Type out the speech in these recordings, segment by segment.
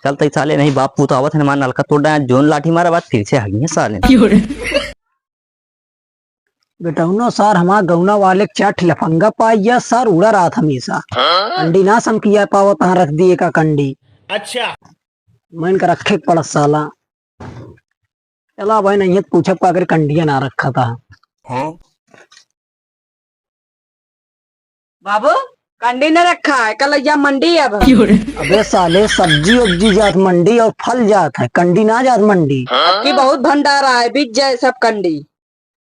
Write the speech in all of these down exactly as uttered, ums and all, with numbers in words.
चल तई साले, नहीं बाप पूत आवत है, हमार नलका तोड़ डाल, जोन लाठी मारा बाद फिर से हगिए साले। क्यों रे? बेटौनो सार हमार गौना वाले के चार ठे लफंगा पाई गया सार, उड़ा रहत हमेशा। हाँ? कंडी ना समकिया पावत, हाँ रख दिए का कंडी। अच्छा। मैं इनका रखे के पड़त साला। चला भाई, नहीं है तो पूछब का करे कंडिया ना रखा था। हाँ? बाबू, कंडी न रखा है, कल या मंडी अब। अबे साले, सब्जी उब्जी जात मंडी और फल जात है, कंडी ना जात मंडी। अब की बहुत भंडारा है, बिक जाए सब कंडी।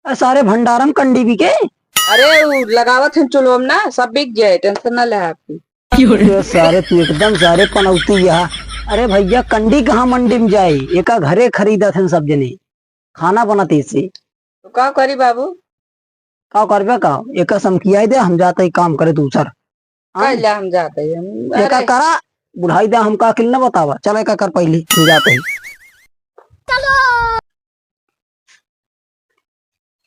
अरे सारे भंडारम कंडी बिके? अरे, उ लगावत हैं चुलवम ना, सब बिक जाए, tension ना ले आपकी। अरे सारे, तू एकदम सारे पनौती यहाँ। अरे भैया, कंडी कहाँ मंडी में जाई? एका घरे खरीदत हैं सब जने, खाना बनत इसे। तो का करी बाबू? का करबे का? एका समकियाई दे, हम जाते ही काम करे दूसर। हाँ? कैला हम जाते ही, हम, एका अरे। करा, बुढ़ाई दे, हमका अकिल न बतावा। चल एका कर पहली, हम जाते ही।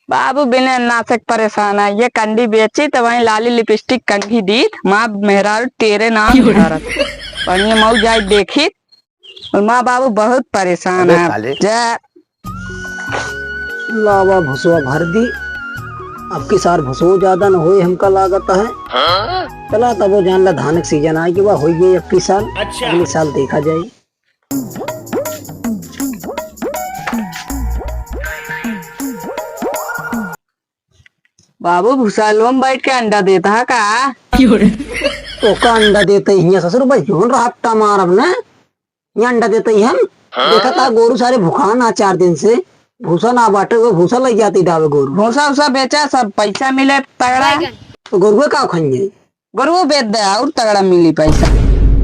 बाबू बिना नाचक परेशान है, ये कंडी बेची तो वहीं लाली लिपस्टिक कंघी दीत, माँ मेहरारू तेरे नाम क्यों रे? धरत। बढ़िया मऊ जाए देखी, और माँ बाबू बहुत परेशान अबे है। साले। जा। लावा भुसवा भर दी, अब की साल भुसवो ज्यादा न होए हमका लागत है। हाँ? चला तब वो जान ला धान के सीजन आए कि वह होई गई अब की साल, अच्छा। अगली साल देखा जाए। बाबू, भुसालो में बैठ के अंडा देता है का? ओका अंडा देते ही है ससुर भाई, जोन रहा हट्टा मारब ना, ये अंडा देते ही हम। हाँ? देखा था गोरू सारे भुखान आ चार दिन से, भूसा ना बाटे, वो भूसा लग जाती डावे गोरू। भूसा उसा बेचा, सब पैसा मिले तगड़ा। तो गोरुए का खाएंगे? गोरुओ बेच दे, और तगड़ा मिली पैसा।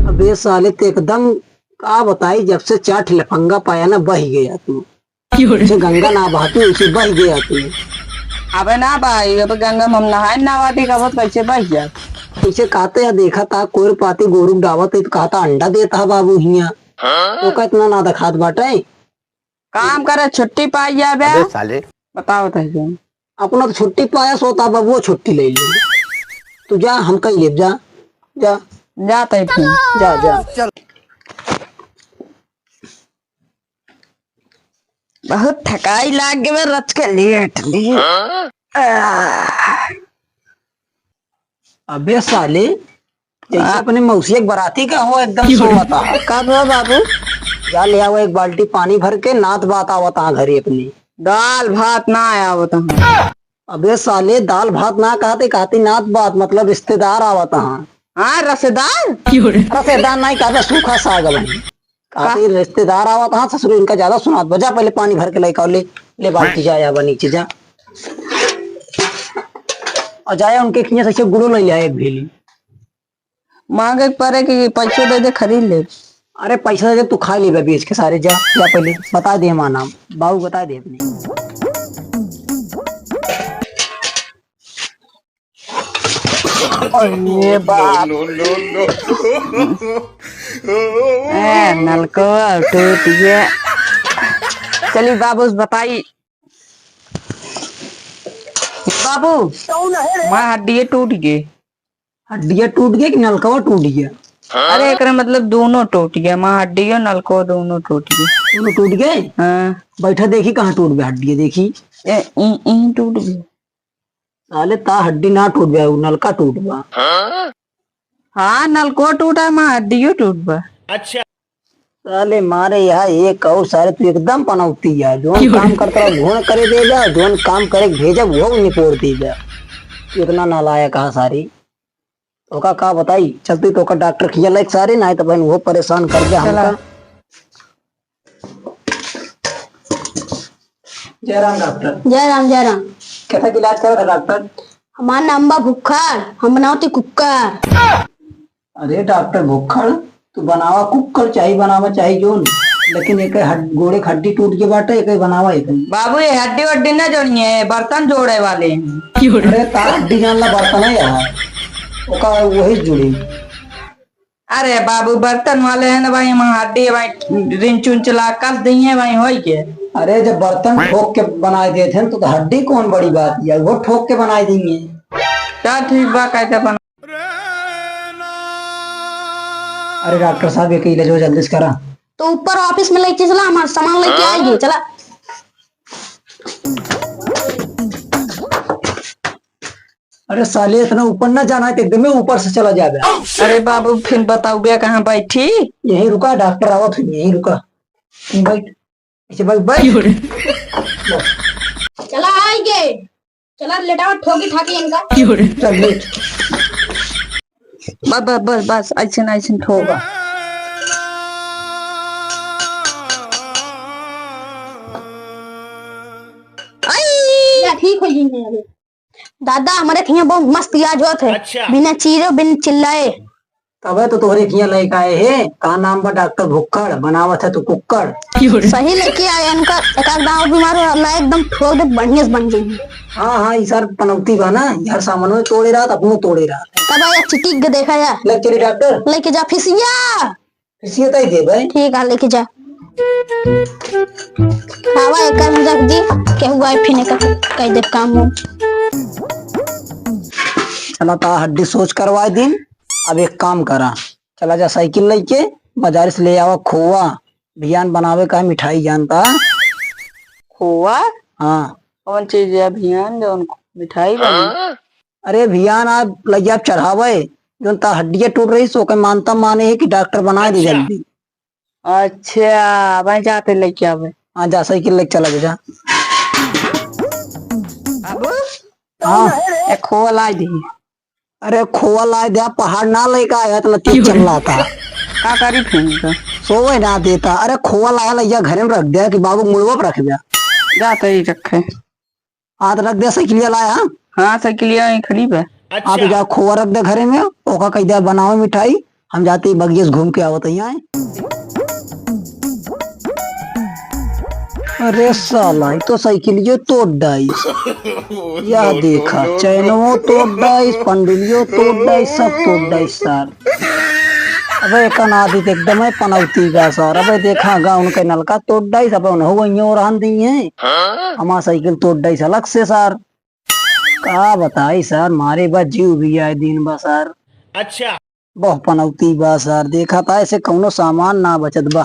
अबे साले, ते एकदम का बताई, जब से चार ठे लफंगा पाया ना, बह गया तू। क्यों रे? जैसे गंगा ना बहती, वैसे बह गया तू। अबे ना भाई, अब गंगा में हम नहाए ना आती, कब कैसे बह गया? कैसे कहते हैं, देखा था कोर पाती गोरू डावत है, तो कहता अंडा देता है बाबू हिया। हाँ? तो का इतना ना दिखात बाटे? काम करे, छुट्टी पाई जाबे। अबे साले। बताओ तै जो। अपना तो छुट्टी पाया, सोता बबुआ छुट्टी ले ले। तू जा, हम कहीं लेब, जा, जा। जा तै फिर। जा, जा। चल। बहुत थकाई लाग गए, रच के लेट ली। आह। अबे साले, जैसे आ? अपने मौसिया के बराती का हो, एकदम सोवत है। कब हो बाबू? जा ले आओ एक बाल्टी पानी भर के, नात बात आवत है घरे अपनी। दाल भात ना आवत है। अबे साले, दाल भात ना कहते, कहती नात बात, मतलब रिश्तेदार आवत है। हाँ, रसेदार? रसेदार नहीं कहते, सूखा साग बनी। काफी रिश्तेदार आवत, हाँ, ससुर इनका ज्यादा सुनात बा। जा पहले पानी भर के लेके आओ, ले, ले बाल्टी जा, या बा नीचे जा। और जाया उनके खिया से गुड़ो ले लिया एक भेली। मांगे के परे कि पैसो दे दे, खरीद ले। अरे पैसा दे दे, तू खा लेबे बेच के सारे, जा, जा पहले बता दे हमारा नाम, बाबू बता दे अपने। अरे बाप। No, no, no, no। ए, नलको टूट गया। चली बाबू से बताई। बाबू, माँ हड्डिये टूट गए। हड्डिये टूट गए कि नलकवा टूट गया? अरे एकरे मतलब दोनों टूट गया, माँ हड्डियो नलको दोनों टूट गए। दोनों टूट गए? हाँ। बैठा देखी कहाँ टूट गया हड्डिये, देखी। ए, ई, ई टूट गया। साले ता हड्डी ना टूट बा, उ नलका टूट बा। हाँ, नलको टूटा, माँ हड्डियो टूट बा। अच्छा। साले मारे यहाँ एक और सारे तू एकदम पनौती है। जोन काम करता रहा, घोन करे दे जा, जोन काम करे के भेजा, वो निपोर दे जा। तू इतना नालायक है सारी। ओका का बताई, चलती तो ओका डॉक्टर खिया लायक सारे, ना तो बहन वो परेशान कर दे चला। हमका। जय राम डॉक्टर। जय राम, जय राम। कैसा इलाज करत है डॉक्टर? हमार नाम बा भुक्खड़, हम बनावती कुक्कर। अरे डॉक्टर भुक्खड़, तू बनावा कुक्कर चाही, बनावा चाही जोन, लेकिन एक हड-, गोड़े के हड्डी टूट के बाटे, एक बनावा एक। बाबू, ये हड्डी वड्डी ना जोड़िए, बर्तन जोड़े वाले हैं। अरे ता हड्डी जान ला बर्तन है यार, ओका वही जुड़ी। अरे बाबू, बर्तन वाले हैं ना भाई, हम हड्डी भाई रिंच उंच ला कस दी है भाई, होई के। अरे जब बर्तन ठोक के बनाए देते हैं तो, तो हड्डी कौन बड़ी बात है, वो ठोक के बनाए देंगे। चल ठीक बा, कैसे बना? अरे डॉक्टर साहब, ये इलाज हो जल्दी से करा। तो ऊपर office में लेके चला, हमार सामान लेके आएगी, चला। अरे साले, इतना ऊपर ना जाना है, तो एकदम ऊपर से चला जाबे। अरे बाबू, फिर बताउबे कहाँ बैठी? यहीं रुका, डॉक्टर आवत है, यहीं रुका। बैठ, ऐसे बैठ, बैठ। चला आएंगे, चला लेटावा, ठोकी ठाकी इनका। चल लेट। बस, बस, बस, बस, ऐसे ना, ऐसे ठोका। आई! या ठीक हो जाएंगे अभी। दादा, हमरे हियाँ बहुत मस्त इलाज होत है। अच्छा। बिना चीरे, बिन चिल्लाए। तबे तो तोहरे हियाँ लइका आए हे। का नाम बा? डॉक्टर भुक्कड़, बनावत है तू कुक्कड़। सही लेके आए, इनका एक आध दाँव बीमार हो, अल्लाह एकदम ठोक दे, बढ़िया से बन जाएगी। हाँ, हाँ, ई सार पनौती बा ना, ई हर सामानो तोड़े रहत, अपनो तोड़े रहत। तब आया चिटिक के देखा या। ले चली डॉक्टर। लेके जा फिसिया। फिसिया ताई दे भाई। ठीक है, लेके जा। आवा, एक रख दी, केहू आए फिर एकर कह दे काम हो। चला ता हड्डी सोच करवाए दिन। अब एक काम करा, चला जा साइकिल लेके बाजार से ले आवा खोआ, भियान बनावे का मिठाई जानता। खोआ? हाँ। कौन चीज है भियान जौन मिठाई बने? अरे भियान आज लइया चढ़ावे, जौन ता हड्डिया टूट रही सो के मानता माने है कि डॉक्टर बनाए दे अच्छा। जल्दी। अच्छा, मैं जाते लेके आवे। हाँ जा, साइकिल लेके चला जा। बाबू, हाँ। एक खोआ लाई दी। अरे खोआ लाए द्या, पहाड़ ना लेके आया, इतना तेज चल रहा था। का करी फिर तो? सोवे ना देता। अरे खोआ लाया, लइया घरे में रख द्या कि बाबू मुड़वा पर रख द्या। जाते ही रखे। हाँ तो रख द्या, साइकिलिया लाया, हाँ? हाँ, साइकिलिया यहीं खड़ी बा। हाँ तो अच्छा। जा खोआ रख द्या घरे में, ओका कह द्या बनावे मिठाई, हम जाते ही बगिया से घूम के आवत ही आए। अरे साला, ई तो साइकिलियो तोड़ डाइस। या देखा, चैनवो तोड़ डाइस, पंडिलियो तोड़ डाइस, सब तोड़ डाइस सार। अबे एका नादी तो एकदम है पनौती बा सार। अबे देखा, गाँव उनके नलका तोड़ डाइस, अबे उन्हों वहीं रहन दी है। हमार साइकिल तोड़ डाइस अलग से सार। का बताई सार, मारे बा जीव भी आए दिन बा सार। अच्छा। बहु पनौती बा सार, देखा ता ऐसे कौनो सामान ना बचत बा।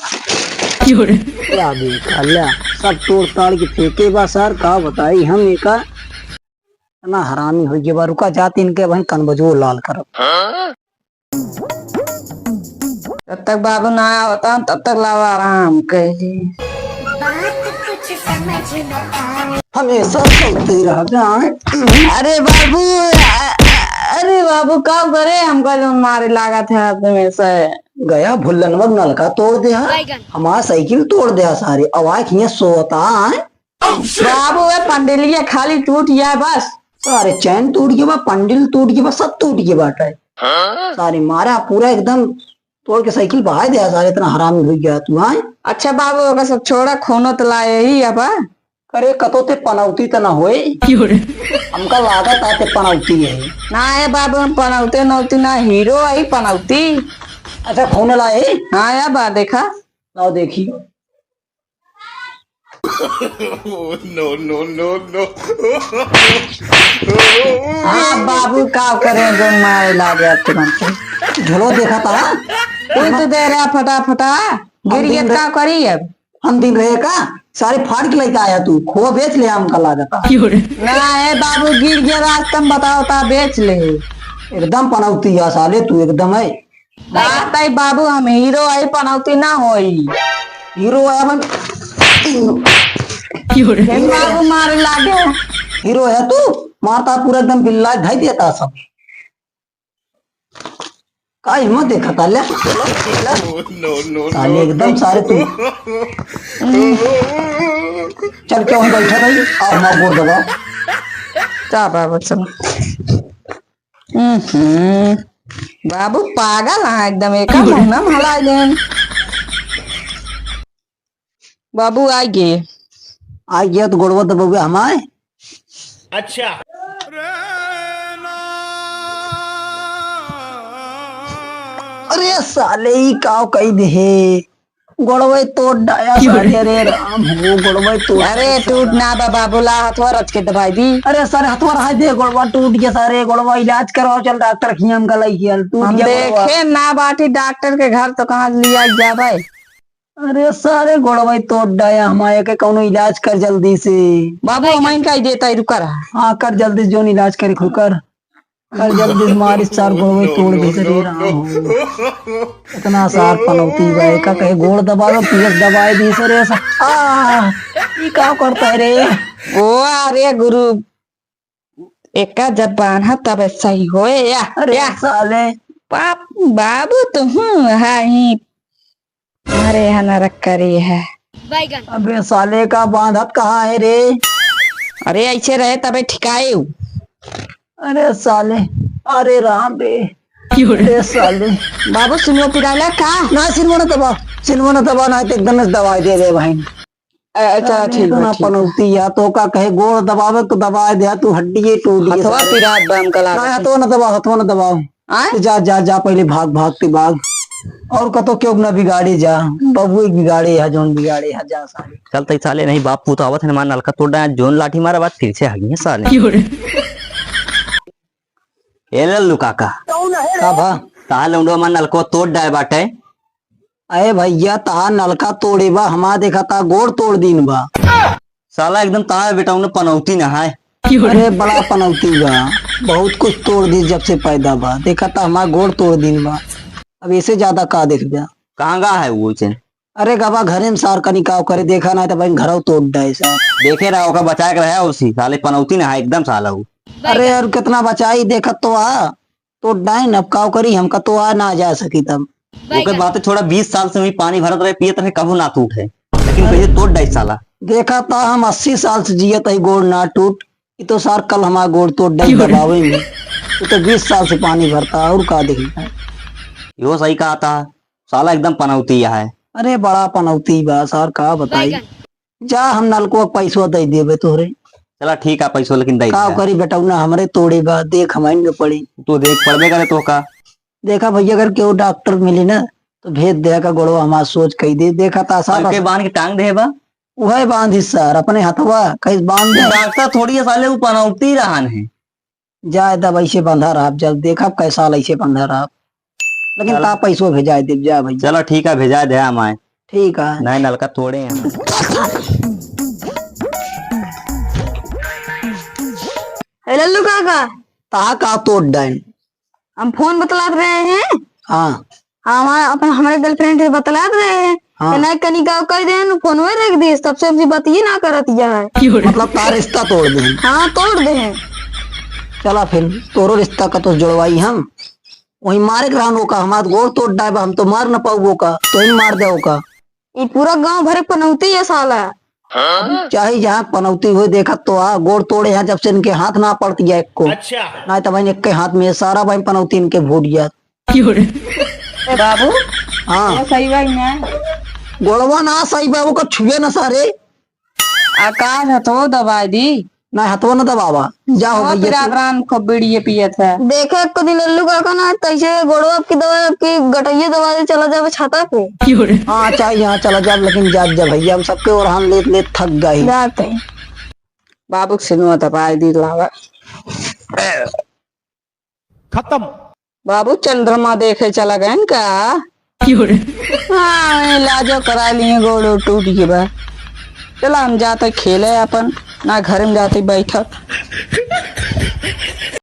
क्यों रे? क्या देखा ल्या, सब तोड़ ताड़ के फेंके बा सार, का बताई हम एका। इतना हरामी हो गया बा, रुका जात इनके बहन कनबजो लाल करब। जब तक बाबू ना आवता, तब तक लावा आराम कैली। हमेशा चलते रह जाए। अरे बाबू, अ-, अरे बाबू, का करे हमका जौन मारे लागत है हमेशा। गया भुल्लनवा नलका तोड़ दिया, हमार साइकिल तोड़ दिया सारे, अब आए हियाँ सोता है। बाबू, वे पंडिलिया खाली टूट गया बस। सारे चैन टूट गया बा, पंडिल टूट गया बा, सब टूट गया बाटे। सारे मारा पूरा एकदम तोड़ के साइकिल बहाय दिया सारे, इतना हरामी हो गया तू, हाँ? अच्छा बाबू, ओका सब छोड़ा, खूनो त लाए ही अब। अरे कतो ते पनौती त ना होए। क्यों रे? हमका लागत आते पनौती है। ना है बाबू, हम पनौते नौती ना, हीरो आई पनौती। अच्छा खून लाए? हाँ या बा, देखा। लाओ देखी। No, no, no, no। हाँ बाबू, का करे, जो मारे लागे तुरंत। झोलो देखा था? कोई तो दे रहा फटाफटा, गिर हम गया दिन का रहे, करी अब? हम दिन रहे का? सारे फाड़ के लेके आया तू, खोआ बेच ले हमका लागता। ना है बाबू, गिर गया रास्ता में, बताओ ता बेच ले। एकदम पनौती है साले तू, एकदम है। बात आई बाबू, हम हीरो आई, पनौती ना होई। हीरो है अपन। क्यों रे? फिर बाबू मारे लागे। हीरो है तू, मारता पूरा एकदम बिल्ला धई देता सब। का हिम्मत देखा ताले? No, no, no, साले no। एकदम सारे तू। चल क्यों हम बैठे भाई, आओ हमारा गोड़ दबाओ। जा बाबू चल। हम्म, बाबू पागल है एकदम, एका मुंह ना भला देन। बाबू आ गए। आ गया तो गोड़वा दबावे हमारे। अच्छा। अरे साले, ई काव कई दे हे। गोड़वे तोड़ डाया सारे, अरे राम हो, गोड़वे तोड़। अरे टूट ना बा बाबू, ला हथवा रच के दबाई दी। अरे सर, हथवा रहा दे, गोड़वा टूट गया सारे, गोड़वा इलाज करवाओ, चल डॉक्टर खियाम का लाई किया, टूट हम गया गोड़वा। देखे ना बाटी डॉक्टर के घर तो कहाँ लिया जाबे? अरे सारे गोड़वा ही तोड़ डाया हमारे के, कौनो इलाज कर जल्दी से। बाबू, हम इनका ही देता है, रुका रहा। हाँ, कर जल्दी से, जोन इलाज करे, रुकर। कर जल्दी से, मारी सार गोड़वा ही तोड़ दे रे राम हो। इतना सार पनौती बा, का कहे गोड़ दबा दो, पीएस दबाए दी सरे। आ, ये का करता है रे? ओ, अरे गुरु, एका जब बान्हा तब सही होए या, अरे या। साले। बाप, बाबू तुहूँ हाई। अरे हा नरक करे है। अबे साले का बांधत कहाँ है रे? अरे ऐसे रहे तबे ठिकाए। अरे साले, अरे राम रे। अरे साले। बाबू सिनवा पिराला का? ना सिनवा ना दबा, सिनवा ना दबा, ना तो एकदम से दवाई दे दे भाई। अ-, अच्छा, अरे, ठीक बा, इतना ठीक। पनौती या तो का कहे, गोड़ दबावे तो दबाए दे, तू हड्डी ये टूट गई हथवा सारे। पिरात बा हमका लागत ना, है। हथवा ना दबाओ, हथवा ना दबाओ। आय? जा, जा, जा, पहले भाग, भाग, तू भाग। और कतो क्यों ना बिगाड़े जा, बबुए बिगाड़े है, जोन बिगाड़े है, जा सारे। चल तई साले नहीं, बाप पूत आवत है, हमार नलका तोड़ डाए, जोन लाठी मारा बात फिर से हगी है साले। क्यों रे? ए लल्लू काका। का भा? ताहा लौंडवा हमार नलका तोड़ डाए बाटे। अरे भैया, ताहा नलका तोड़े बा, हमार देखा ता गोड़ तोड़ दीन बा। साला एकदम ताहा बेटा उन्हें पनौती ना है। अरे बड़ा पनौती बा, बहुत कुछ तोड़ दी जब से पैदा बा। देखा ता हमार गोड़ तोड़ दीन बा, अब ऐसे ज्यादा का देख बा। कहाँ गा है वो चैन? अरे गबा घरे में सार कनी काव करे, देखा ना तो भाई घरौ तोड़ डाए सार। देखे रहा ओका बचाए के रहा उसी साले पनौती ना है एकदम साला वो। अरे यार कितना बचाई, देखत तो आ। तो डाइन अब काव करी, हमका तो आ ना जा सकी तब। ओके बात है, थोड़ा बीस साल से वही पानी भरत रहे, पियत रहे, कबो ना टूट है, लेकिन कहिए तोड़ डाई साला। देखा ता हम अस्सी साल से जियत है, गोड़ ना टूट, ये तो सार कल हमारा गोड़ तोड़ डाई दबावे में। ये तो बीस साल से पानी भरता, और का देखी? यो सही कहा था, साला एकदम पनौती है। अरे बड़ा पनौती बा सार, का बताई। जा, हम नलको पैसवा दे देबे तोहरे। चला ठीक है, पैसवा लेकिन दे का दे। करी बेटौना, हमरे तोड़े बा, देख हमाइन के पड़ी। तू देख पड़बे करे तो का। देखा भैया, अगर केहू डॉक्टर मिली ना, तो भेज दे का गोड़वा हमार सोच कही दे। देखा ता सार के बांध के टांग दे बा। उहे बांध ही सार, अपने हथवा कहीं बांध दे। डॉक्टर थोड़ी है साले, वो पनौती रहन है। जाए दब ऐसे बंधा रहब, जब देखब कै साल ऐसे बंधा रहब। लेकिन चल। ता पैसो भेजाए देब, जा भैया। चलो ठीक है, भेजाए दे हम आए। ठीक है। नए नलका तोड़े हैं। ए लल्लू काका। ता का तोड़ डाइन? हम फोन बतलात रहे हैं। हाँ। हाँ, हमारे, अपन, हमारे गर्लफ्रेंड से बतलात रहे हैं। हाँ। कि नहीं, कनी का कह दे, फोन में रख दिए, तब से हमसे बात ही ना करत या है। मतलब, तार रिश्ता तोड़ दे। हाँ, तोड़ दे हैं। चला फिर, तोरो रिश्ता का तो जुड़वाई हम। वही मारे के रहन ओका, हमार गोड़ तोड़ डायबा, हम तो मार न पाऊ ओका, तो ही मार दे ओका। ई पूरा गांव भरे पनौती है साला। चाहे जहाँ पनौती हुए देखत तो आ, गोड़ तोड़े हैं जब से इनके हाथ ना पड़ती है एक को। अच्छा। ना तो भाई एक के हाथ में सारा भाई पनौती इनके भूट जात। ए बाबू, हाँ। वो सही भाई ना। गोड़वा ना सही बा, ओका छुए ना सारे। आकाश हथवो दबाए दी। ना हथवो ना दबावा। जा हो हाँ, भैया फिर तू। आप राम खूब बीड़िए पियत है। देखे एक दिन लल्लू काका ना तैसे गोड़वा आपकी दबाए, आपकी गटैया दबाए चला जावे छाता पे। हाँ, चाहे यहाँ चला जाब, लेकिन जात जा भैया, हम सबके ओरहान लेत लेत थक गए। जाते। बाबू के सिनुआ दबाए दी लावा। खत्म। बाबू चंद्रमा देखे चला गए का? क्यों रे? हाँ, वहीं इलाजो करा लिए, गोड़ो टूट गए बा। चला हम जाते खेले अपन, ना घर में जाते बैठत।